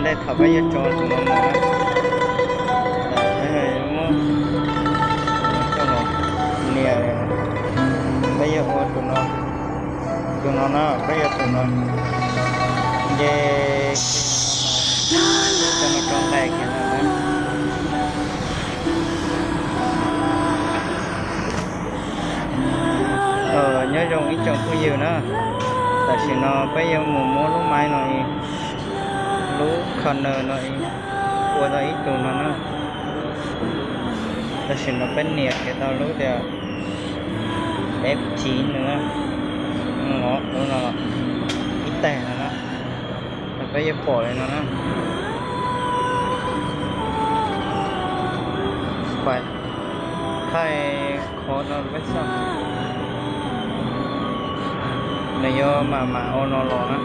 Thaum peb yuav tso tus no mus na, peb yuav muab coj los nias, peb yuav ua tus no, tus no na, peb yuav tus no nce kiag no, coj no rau nqes kiag no na. Nyob zoo ib tsoom phooj ywg na, tam sim no peb yuav mus muab lub maiv no, lub corner no ua tau ib tug no na. Tam sim no peb nias kiag tau lub tias F chín no na, lub no ib teg no na, peb yuav pom li no na. Thaij qhov no peb xauj, nws yuav mam mam ua no los na.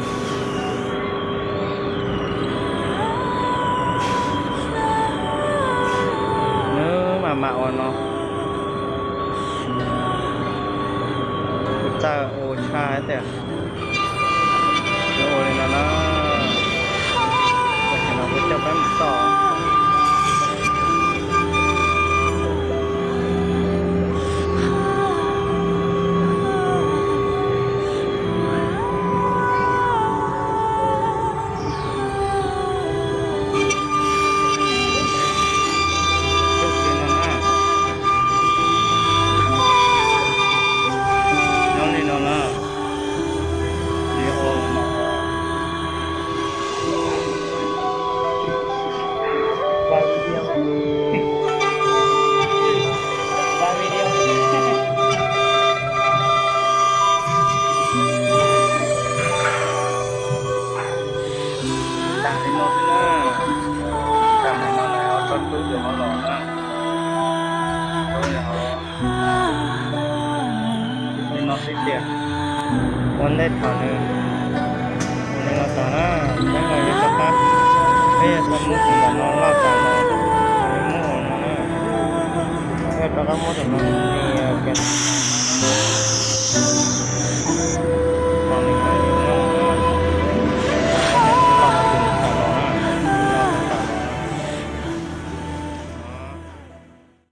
Nws mam mam ua no, kuv txawj ua tshaj tiag. Yuav ua li no na, tam sim no kuv coj peb mus xauj. Nyob li no na, yuav ua no. Tag li no xwb na, tag li no lawm ho tso tub tus hauv los na. Li no xwb tiag. Ua ntej thaum nws ua li no tag na, peb los yuav rov qab, peb yuav tau muab tus ntawm no loj tas los, yuav muab ua no na, peb yuav rov qab muab tus no nias kiag.